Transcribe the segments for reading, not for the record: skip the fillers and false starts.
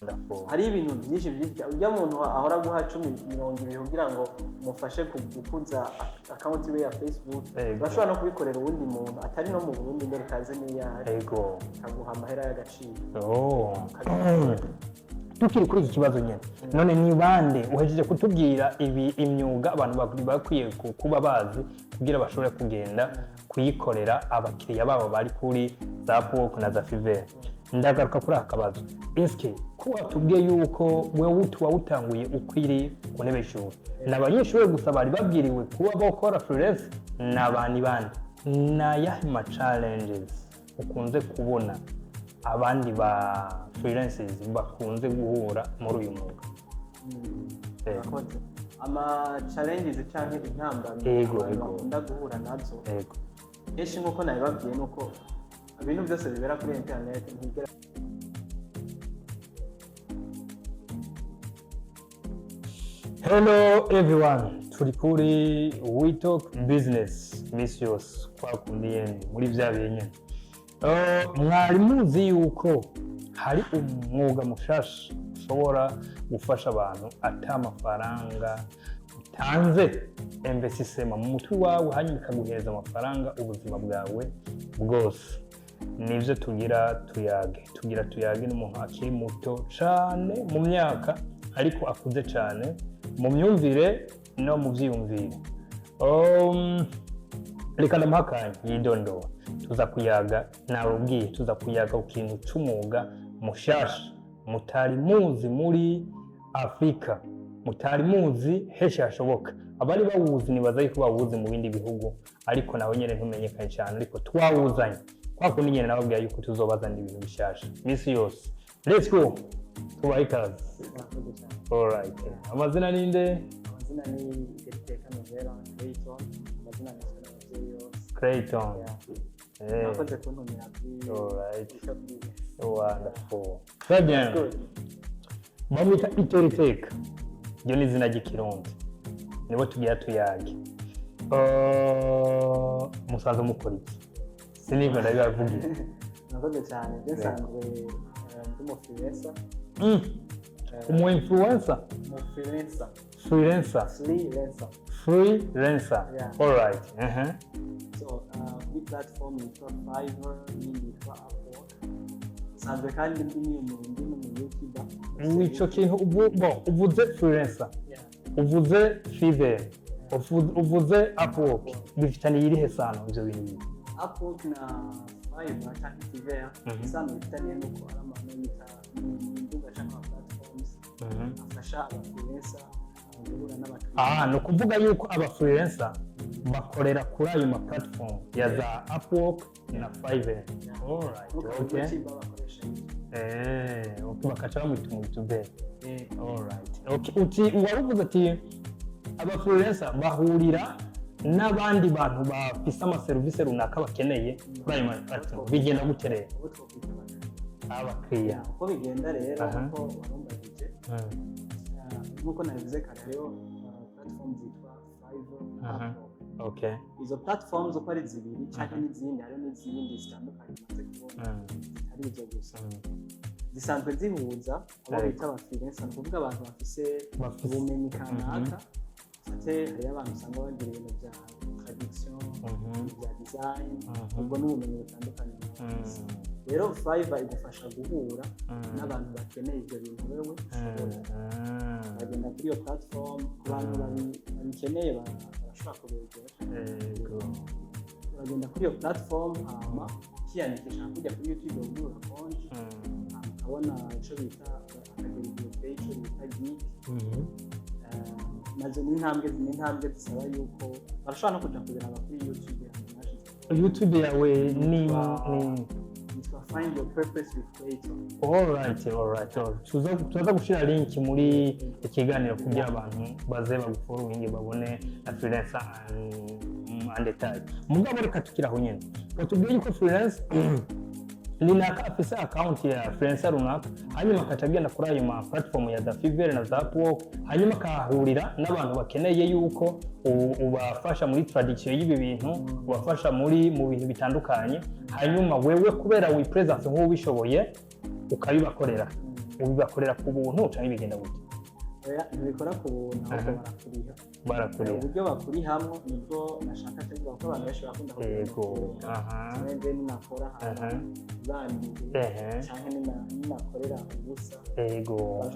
Wonderful. Hari ibintu byinshi byinshi. Ujya muntu ahora aguha 10, 20 kugira ngo umufashe gukuza account iwe ya Facebook, urashobora no kubikorera uwundi muntu atari no mu Burundi, mbere utazi n'iyo ari, akaguha amahera y'agaciro. Oh. Tukiri kuri iki kibazo nyine, none ni bande uhejeje kutubwira ibi imyuga abantu bakwiye kuba bazi kugira bashobore kugenda kuyikorera abakiriya babo bari kuri za Upwork na za Fiverr? Ndagaruka kuri aka kabazo: eske ko watubwiye yuko wewe wawutanguye ukwiri ku ntebe y'ishuri, ni abanyeshuri gusa bari babwiriwe kuba bakora freelance? Ni abantu bande? Ni ayahe ma challenges ukunze kubona abandi ba freelancers bakunze guhura muri uyu mwuga? Murakoze. Ama challenges canke intambamyi abantu bakunda guhura nazo kenshi, nk'uko nabibabwiye, ni uko ibintu byose bibera kuri internet ntigera Hello everyone, turi kuri We Talk Business misi yose kwa kundi nyene muri vya bihe nyene. Mwari muzi yuko hari umwuga mushasha ushobora gufasha abantu ata mafaranga utanze, investissement mu mutwe wawe, hanyuma ikaguhereza amafaranga ubuzima bwawe bwose? Nivyo tugira tuyage. Tugira tuyage n'umuntu akiri muto cane mu myaka, ariko akuze cane mu myumvire no mu vyiyumviro. Reka ndamuha akanya yidondora. Tuza kuyaga, nawubwiye, tuza kuyaga ku kintu c'umwuga mushasha mutari muzi muri Afurika, mutari muzi henshi hashoboka. Abari bawuzi nibaza yuko bawuzi mu bindi bihugu, ariko nawe nyene ntumenyekanye cyane. Ariko twawuzanye kwa kundi nyene nababwira yuko tuzobazanira ibintu bishasha misi yose. Let's go, tubahe ikaze. Murakoze cyane. Alright, amazina ninde? Amazina ni Iteriteka Novera Clayton, amazina niswe n'ababyeyi yose. Clayton. Yeah. Murakoze kuntumira kuri Talk Business. Wonderful. Très bien. Good. Bamwita Iteriteka, iryo ni izina ry'ikirundi. Nibo tugira tuyage. Musanzwe mukora iki? Sinivyo ndabibavugira. Murakoze cyane. Je nsanzwe ndi umu freelancer. Umu influencer? Umu freelancer. Freelancer? Freelancer. Freelancer. Yeah. Alright. So kuri platform yitwa Fiverr n'iyindi yitwa Upwork. Nsanzwe kandi ndi n'umu YouTuber. Ico kintu bon, uvuze freelancer, uvuze Fiverr, uvuze Upwork, bifitaniye irihe sano ivyo bintu bibiri? Upwork na Fiverr cyangwa Fiverr, isano bifitaniye nuko ari amahame bita ni imbuga cyangwa ama platforms afasha aba freelancer guhura n'abakiriya. Ah, ni ukuvuga yuko aba freelancer bakorera kuri ayo ma platform ya za Upwork na Fiverr. Alright, Nuko okay. YouTuber bakoresha YouTube. Okay, bakaca bamwita umu YouTuber. Alright. Okay, uti waruvuze ati aba freelancer bahurira n'abandi bantu bafise amaserivisi runaka bakeneye kuri ayo ma platform. Bigenda gute rero? Abo twakwita abakiriya. Abakiriya. Uko bigenda rero, uko warumbajije, nk'uko nabivuze kare, hariho platform zitwa Fiverr na Upwork. Izo platforms uko ari zibiri cyangwa n'izindi, hariho n'izindi zitandukanye maze kubona zitari izo gusa, zisanzwe zihuza abo bita aba freelancer, ni ukuvuga abantu bafise ubumenyi kanaka. Fate hariyo abantu usanga bagira ibintu bya traduction, bya design, ubwo ni ubumenyi butandukanye bafise. Rero Fiverr igufasha guhura n'abantu bakeneye ibyo bintu wewe ushoboye. Bagenda kuri iyo platform, ku bantu babikeneye barashobora kubegera. Uragenda kuri iyo platform, hama ukiyandikisha kujya kuri YouTube ugura konti, hama ukabona icyo bita akagera igihe uteye icyo bita gig. Nazo ni intambwe zisaba yuko barashobora no kuja kubiraba kuri YouTube yanjye nashize. YouTube yawe ni Yitwa Find Your Purpose with Clayton. Alright. Tuza gushira link muri ikiganiro kugira abantu baze bagufollowing, babone na freelancer and detail. Mugabo reka tukiri aho nyene. Batubwiye yuko freelance ni naka afise account ya freelancer runaka, hanyuma akaca agenda kuri ayo ma platform ya za Fiverr na za Upwork, hanyuma akahahurira n'abantu bakeneye yuko ubafasha muri traduction y'ibi bintu, ubafasha mu bintu bitandukanye, hanyuma wewe kubera wi presence nk'ubishoboye ukabibakorera. Ubibakorera ku buntu canke bigenda gute? Oya, ntibikora ku buntu, ahubwo barakuriha. Barakurira. Uburyo bakurihamwo nibwo nashaka kuvuga, ko abantu benshi bakunda kugira amakenga. Canke nje ninakora hama bandihe, canke ninakorera ubusa.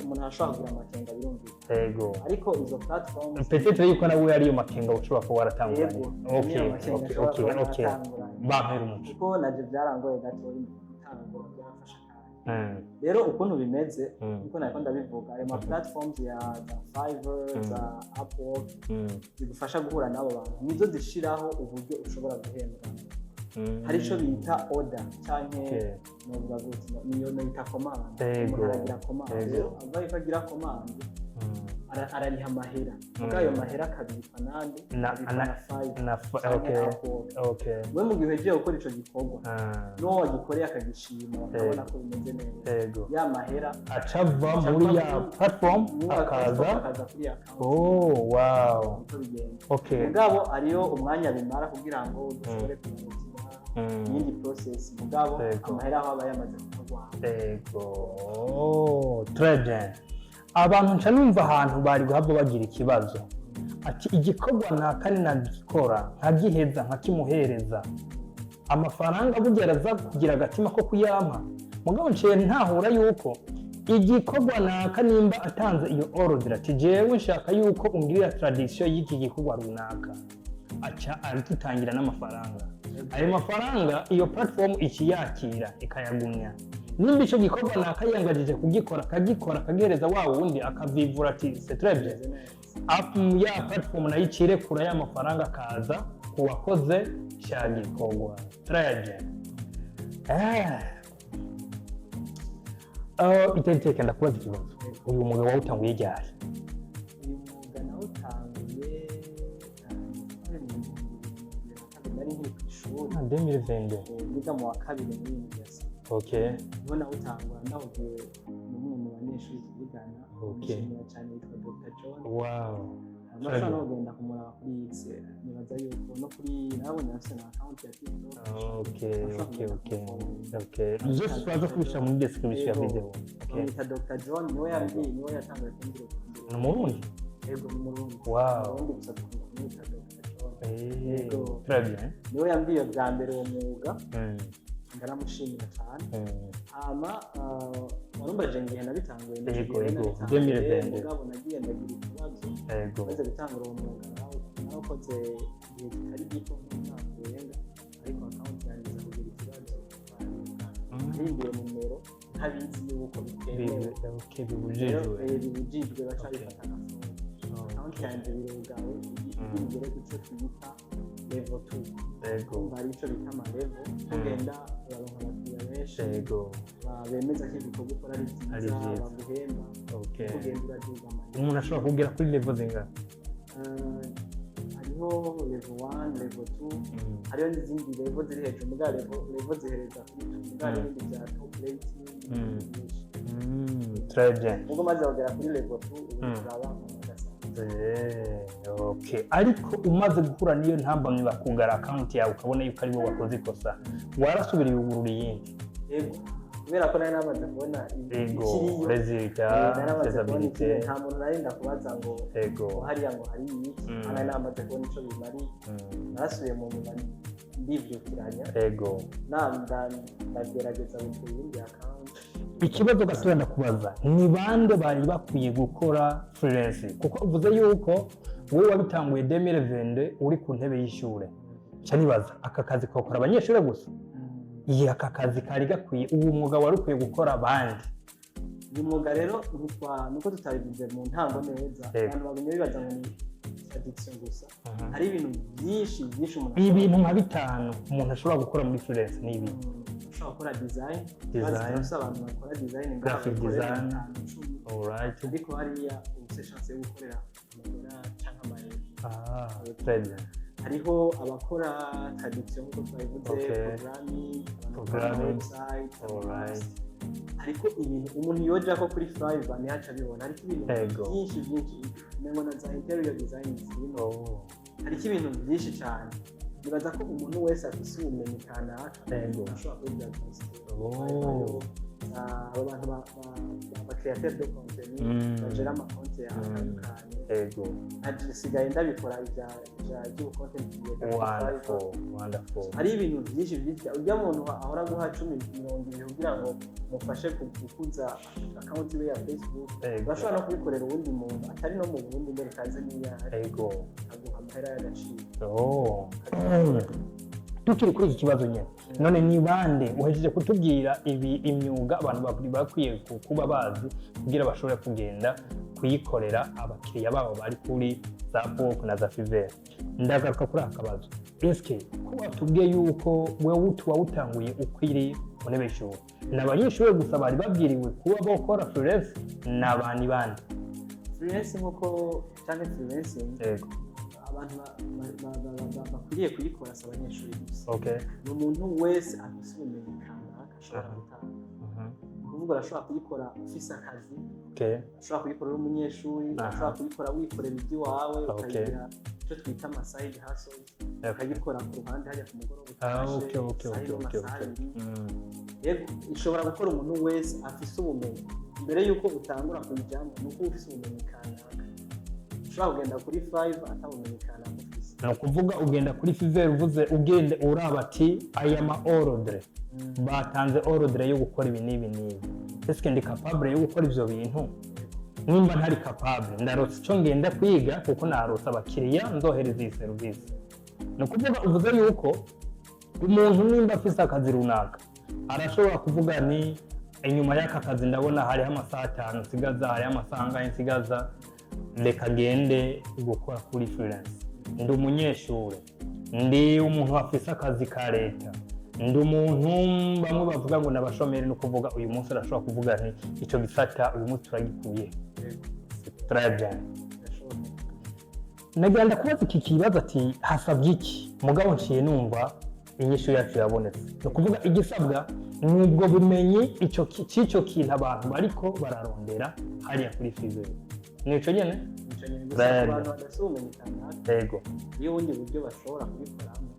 Umuntu arashobora kugira amakenga, birumvikana. Ariko izo platforms Peut-être yuko nawe ariyo makenga ushobora kuba waratanguranye. Yego, niyo makenga ashobora kuba naratanguranye. Bampera umuco. Kuko naje byarangoye gatoya gutangura, byarafashe akanya. Rero ukuntu bimeze, nkuko nariko ndabivuga, ayo ma platforms ya za Fiverr, za Upwork, zigufasha guhura n'abo bantu, nizo zishiraho uburyo ushobora guhembwa. Hari ico bita order canke novuga gute, niyo noyita commande. Umuntu aragira commande. Rero ava yuko agira commande, arariha amahera. Muga ayo mahera akabikwa nande? Akabikwa na Fiverr canke Upwork. We mu gihe uhejeje gukora ico gikorwa, n'uwo wagikoreye akagishima, bakabona ko bimeze neza, ya mahera aca ava muri ya platform muri akaza akaza kuri account. Oh wow. Niko bigenda. Mugabo hariyo umwanya bimara kugira ngo dushobore kumutira iyindi process, mugabo amahera aho aba yamaze gukorwa. Ego. Oh, très bien. Abantu nca numva ahantu bari guhabwa bagira ikibazo, ati igikorwa naka nagikora nkagiheza nkakimuhereza, amafaranga burya araza kugira agatima ko kuyampa. Mugabo nciye ntahura yuko igikorwa naka, nimba atanze iyo ordre ati jewe nshaka yuko ungirira traduction y'iki gikorwa runaka, aca agitangira n'amafaranga. Ayo mafaranga iyo platform ikiyakira ikayagumya. Nimba icyo gikorwa naka yiyangajije kugikora, akagikora, akagihereza wa wundi, akavivura ati c'est très bien. Bimeze neza. App ya platform nayo icirekura ya mafaranga akaza ku wakoze cya gikorwa. Très bien. Iteka ndakubaza ikibazo: uyu mwuga wawutanguye ryari? Uyu mwuga nawutanguye hari mu 2022, nari nkiri ku ishuri. Ah, 2022. Niga mu wa kabiri muri university. Niho nawutangura, ndawubwiwe n'umwe mu banyeshuri twigana. Nshimira cyane, yitwa Dr John. Amashuri no kugenda kumuraba kuri X, nibaza yuko no kuri nabonye afise na account ya TikTok. Okay, byose turaza kubishyira muri description ya video. Bamwita Dr John, niwe yambwiye, niwe yatanguye kumbwira. Ni Umurundi? Yego, ni Umurundi. Umurundi, gusa dukunda kumwita Dr John. Yego. Très bien. Niwe yambwiye bwa mbere uwo mwuga, ndaramushimira cyane. Hama warumbajije ngihe nabitanguye. Yego, Nabitanguye, 2022. mugabo nagiye ndagira ikibazo. Maze gutangura uwo mwuga, nawukoze igihe kitari gito, nk'umwaka urenga, ariko account yanjye iza kugira ikibazo, barayugara. Nahinduye nimero ntabizi yuko bitemewe. Bibujijwe. Rero, bibujijwe, baca bifata nka fraud. Account yanjye birugawe igere ku cyo twita level 2. Umva, hari icyo bita ama level, ugenda uraronka abakiriya benshi bemeza ko ibikorwa ukora ari Ari byiza, byiza. baguhemba, ugenda uraduga amahera. Umuntu ashobora kugera kuri level zingana? Hariho level 1, level 2, hariho n'izindi level ziri hejuru, muga level zihereza kuri 2, muga hariho ibindi bya top rating n'ibindi byinshi. Très bien. Ubwo maze kugera kuri level 2, ubu turaba umuntu udasanzwe. Okay, ariko umaze guhura n'iyo ntambamyi, bakugara account yawe, ukabona yuko ari bo wakoze ikosa, warasubiriye ugurura iyindi? Yego, kubera ko nari namaze kubona ikiriyo. Résultat. Nari namaze kubona Faisabilité. ikiriyo, nta muntu narinda kubaza ngo ngo hariya ngo hari iki. Nari namaze kubona ico bimariye. Narasubiye mu nyuma ndivyukiranya, ndagerageza gukora iyindi account. Ikibazo gatoya ndakubaza: ni bande bari bakwiye gukora freelance? Kuko uvuze yuko wowe wabitanguye 2022 uri ku ntebe y'ishure, nca nibaza, aka kazi kokora abanyeshuri gusa? Iyi aka kazi kari gakwiye, uwo mwuga wari ukwiye gukora abandi? Uyu mwuga rero ntitwa nuko tutabivuze mu ntango neza. Abantu bagumye bibaza ngo ni traduction gusa. Hari ibintu byinshi byinshi umuntu Ibintu nka bitanu umuntu ashobora gukora muri freelance ni ibi? Ushobora gukora design. Design. Bazi turafise abantu bakora design ngaha, Graphic bakorera design. 5, 10. Ariko hariya uba ufise chance yo gukorera amadolari canke amayero. Ah, très bien. Hariho abakora traduction nk'uko twabivuze, programming, abantu bakora Programming. website. Hariko ibintu umuntu yoja ko kuri Fiverr ntihaca abibona. Hariko ibintu byinshi byinshi, umengo na za interior design zirimo. Hariko ibintu byinshi cyane. Nibaza ko umuntu wese afise ubumenyi kanaka ashobora kubibyaza umusaruro. Abo bantu ba créateur de contenu bagera amakonti atandukanye. Nsigaye ndabikora ibya by'ubu content creator kuri Fiverr. Wonderful, wonderful. Hari ibintu byinshi byinshi ujya muntu ahora guha 10, 20 kugira ngo mufashe gukuza account ye ya Facebook, urashobora no kubikorera uwundi muntu atari no mu Burundi, mbere utazi n'iyo ari, aguha amahera y'agaciro. Oh. Tukiri kuri iki kibazo nyine, none ni bande, uhejeje kutubwira ibi imyuga abantu bakwiye kuba bazi kugira bashobore kugenda kuyikorera abakiriya babo bari kuri za Upwork na za Fiverr. Ndagaruka kuri aka kabazo: eske ko watubwiye yuko wewe tuba wutanguye ukwiri mu ntebe y'ishuri, ni abanyeshuri gusa bari babwiriwe kuba bokora freelance? Ni abantu bande? Freelance nk'uko cyangwa freelancing, abantu bakwiriye kuyikora si abanyeshuri gusa. Ni umuntu wese afise ubumenyi kanaka ashobora gutanga. Kuvuga, urashobora kuyikora ufise akazi, ushobora kuyikora uri umunyeshuri, ushobora kuyikora wikorera iby'iwawe, ukayigira icyo twita ama side hustles, ukayikora ku ruhande hajya ku mugoroba utashe, isaha imwe, amasaha 2. Yego, ishobora gukora umuntu wese afise ubumenyi. Mbere y'uko utangura kuyijyamo ni uko uba ufise ubumenyi kanaka. Ushobora kugenda kuri Fiverr atabumenyi kanaka ufise. Ni ukuvuga ugenda kuri Fiverr uvuze, ugende uraba ati aya ma ordre batanze, ordre yo gukora ibi n'ibi n'ibi, ese ndi capable yo gukora ivyo bintu? Nimba ntari capable, ndarotse icyo ngenda kwiga kuko narotse abakiriya nzohereza iyi serivisi. Ni ukuvuga uvuze yuko umuntu nimba afise akazi runaka arashobora kuvuga ni inyuma y'aka kazi ndabona hariho amasaha 5 nsigaza, hariho amasaha angahe nsigaza, reka ngende gukora kuri freelance. Ndi umunyeshuri, ndi umuntu afise akazi ka leta, ndi umuntu bamwe bavuga ngo n'abashomeri. Ni ukuvuga uyu munsi arashobora kuvuga nti icyo gisata uyu munsi turagikuye. Très bien. Birashoboka. Nagira ndakubaza iki kibazo ati hasabwa iki? Mugabo nciye numva inyishu yacu yabonetse. Ni ukuvuga igisabwa ni ubwo bumenyi ico c'icyo kintu abantu bariko bararondera hariya kuri Fiverr, nico nyene. Nico nyene gusa. Très ku bantu badafite ubumenyi kanaka, iyo ubundi buryo bashobora kubikoramo,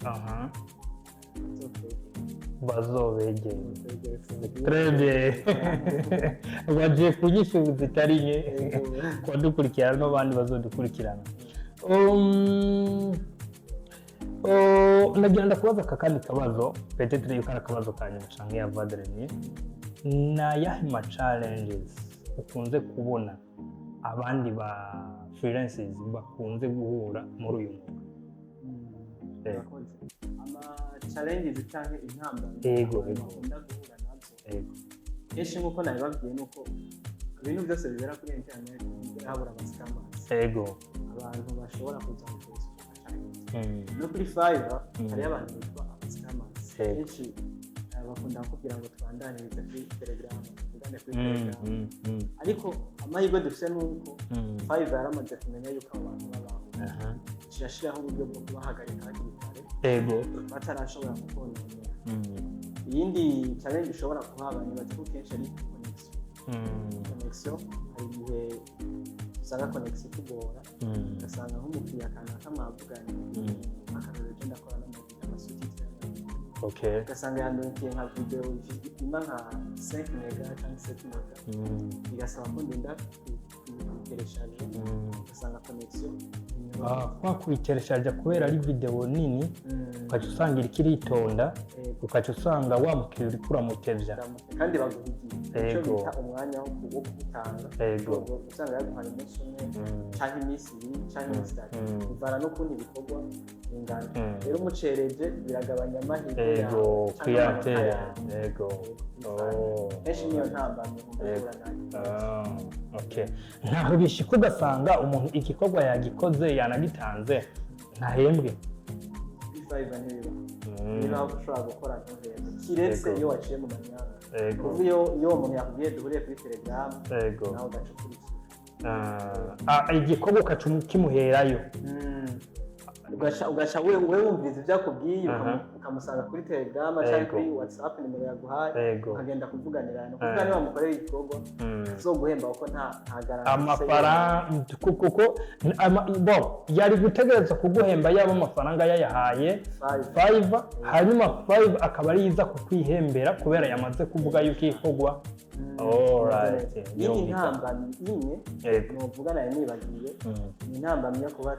bazobegera. Bazobegere. Très bien, bagiye ku nyishu zitari nke kubadukurikirana n'abandi bazodukurikirana. Oh, nagira ndakubaza aka kandi kabazo, peut-être yuko ari akabazo ka nyuma canke ya avant-dernier. Ni ayahe ma challenges ukunze kubona abandi ba freelancers bakunze guhura muri uyu mwuga? Murakoze. Ama challenges cyangwa intambamyi abantu bakunda guhura nazo kenshi, nk'uko nabibabwiye, ni uko ibintu byose bibera kuri internet ntibigera habura aba scammers, abantu bashobora kuza mu Facebook cyangwa no kuri Fiverr. Hariyo abantu bitwa aba scammers. Kenshi bakunda kukubwira ngo tubandanirize kuri Telegram, tuvugane kuri Telegram. Ariko amahirwe dufite ni uko Fiverr yaramaze kumenya yuko abo bantu babaho, irashyiraho uburyo bwo kubahagarika hakiri kare batarashobora kukononera. Iyindi challenge ishobora kuhaba, nibaza ko kenshi ari connection. Connection, hari igihe usanga connection itugora, ugasanga nk'umukiriya kanaka mwavuganye, akarorero je ndakora n'ama sous-titres y'amavideo, ugasanga yandukiye nka video ipima nka 5 mega cyangwa 7 mega, bigasaba ko ndinda kuyitereshaje, ugasanga connection. Ah, kwa kuyitereshaje kubera ari video nini, ukaca usanga iriko iritonda, ukaca usanga wa mukiriya uriko uramutevya. Kandi baguha igihe icyo bita umwanya wo kuwutanga. Usanga yaguhaye umunsi umwe canke iminsi 2 canke iminsi 3, bivana n'ukundi ibikorwa bingana. Rero umucereje biragabanya amahirwe yawe canke amanota clientèle yawe. Bivana. Oh. Kenshi niyo ntambamyi nkunda guhura nayo. Ah, okay. Ntaho bishika ugasanga umuntu igikorwa yagikoze, yanagitanze, ntahembwe? Kuri Fiverr ntibibaho. Niba ushobora gukora ntuhembwe, kiretse iyo waciye mu manyanga. Kuva iyo uwo muntu yakubwiye duhuriye kuri Telegram, nawe ugaca ukurikira. Ah, igikorwa ukaca kimuherayo. Ugaca we wumviriza ibyo akubwiye, ukamusanga kuri Telegram cyangwa kuri WhatsApp, nimero yaguhaye, ukagenda kuvuganira. Ni ukuvuga niba wamukorera igikorwa, uzoguhemba kuko nta garantie. Amafaranga kuko bon, yari gutegereza kuguhemba yaba amafaranga yayahaye Fiverr. Fiverr, hanyuma Fiverr akaba ari iza kukwihembera kubera yamaze kuvuga yuko igikorwa Alright, Iyindi birumvikana. ntambamyi imwe novuga nari nibagiye, ni intambamyi yo kuba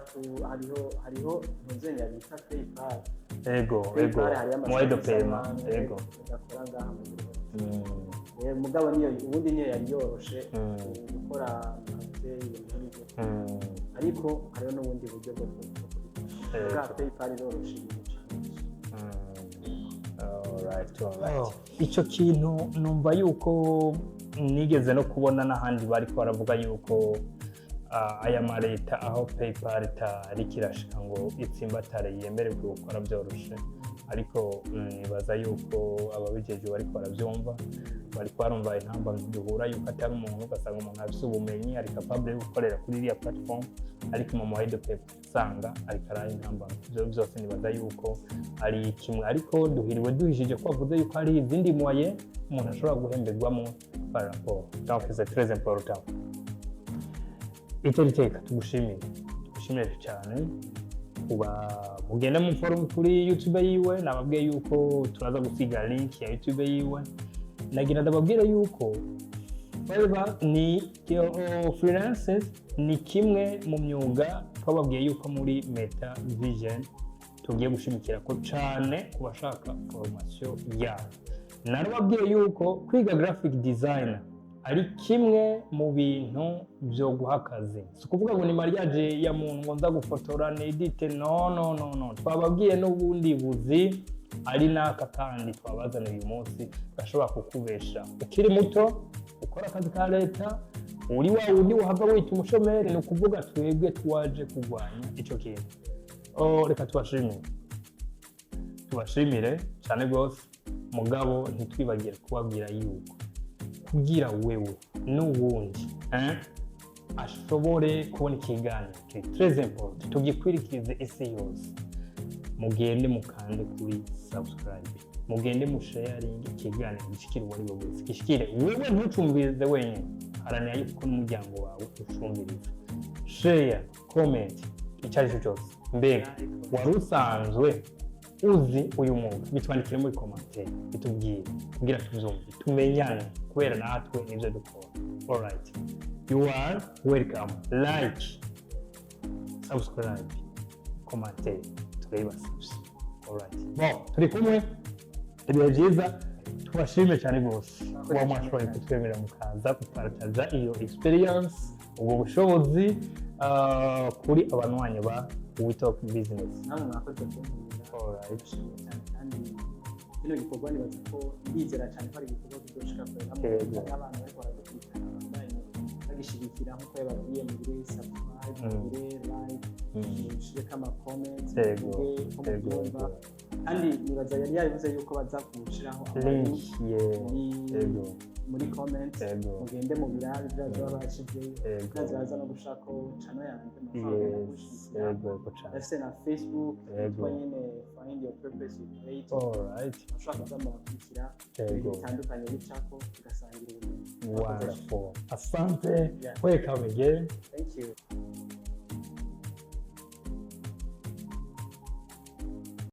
hariho ntuzenya bita PayPal. Ego. PayPal hariyo Moyen de amaserivisi paiement. amwe adakora ngaha mu Burundi. Mugabo niyo ubundi niyo yari yoroshe gukora amaze ibintu nk'ibyo, ariko hariho n'ubundi buryo bwo kubikora. Bwa PayPal iroroshe ibintu cyane. Alright. Icyo kintu numva yuko nigeze no kubona n'ahandi bari baravuga yuko aya maleta aho PayPal itariko irashika ngo itsimbatare yemererwe gukora byoroshe, ariko nibaza yuko ababijejwe bariko baravyumva, bariko barumva intambamyi duhura, yuko atari umuntu, ugasanga umuntu afise ubumenyi, ari capable yo gukorera kuri iriya platform, ariko mu moyen de paiement usanga ariko araye intambamyi. Ivyo byose nibaza yuko ari kimwe, ariko duhiriwe duhishije ko bavuze yuko hari izindi moyen umuntu ashobora guhemberwamo par rapport. Donc c'est très important. Itera iteka tugushimire, tugushimire cyane. Kuba mugenda mu forum kuri YouTube yiwe, nababwiye yuko turaza gusiga link ya YouTube yiwe. Nagira ndababwire yuko Fiverr ni freelances, ni kimwe mu myuga twababwiye yuko muri Meta Vision tugiye gushimikira ko cyane ku bashaka formation yabo. Narababwiye yuko kwiga graphic design ari kimwe mu bintu byo guha akazi. Si ukuvuga ngo ni mariage ya muntu ngo nza gufotora nedite, no, no, no, no. Twababwiye n'ubundi buzi ari n'aka kandi twabazaniye uyu munsi gashobora kukubesha ukiri muto, ukora akazi ka leta, uri wa wundi wahava wita umushomeri. Ni ukuvuga twebwe twaje kurwanya icyo kintu. Oh, reka tubashimire, tubashimire cyane rwose. Mugabo ntitwibagire kubabwira yuko kugira wewe n'uwundi ashobore kubona ikiganiro kiri très important, tugikwirikize isi yose, mugende mukande kuri subscribe, mugende musharinge ikiganiro gishikire uwo ari we wese, gishikire wewe. Ntucumvirize wenyine, haranira yuko n'umuryango wawe ucumviriza. Share, comment, icyo ari cyo cyose. Mbega wari usanzwe uzi uyu mwuga? Bitwandikire muri commentaire, bitubwire kugira tubyumve, tumenyane, kubera natwe nibyo dukora. Alright, you are welcome. Like, subscribe, commentaire, turabibasabye. Alright, bon, turi kumwe, ibihe byiza. Tubashime cyane rwose kuba mwashoboye kutwemerera mukaza gupartaja iyo experience, ubwo bushobozi, kuri abanywanyi ba We Talk Business. Namwe mwakoze kuntumira. Alright. Ndashimye cyane, kandi kino gikorwa nibaza ko ndizera cyane ko ari igikorwa kizoshika kure hamwe n'abantu bariko baradukurikirana, bandanye bagishigikira nk'uko yababwiye: mugire subscribe, mugire like, mushireko ama comments, muvuge ko mubyumva. Kandi nibaza yari yabivuze yuko baza gushiraho ama link link ye muri comment. Mugende mu birabe ibyo baba bashizeyo, maze baza no gushako channel yanjye, mushobora kugenda kunshigikira. Yego cyane. Ndafise na Facebook yitwa nyine Find Your Purpose with Plato. Mushobora kuza murakurikira ibintu bitandukanye bicako, tugasangira ubumenyi. Wonderful, asante. Yeah. Welcome again. Thank you.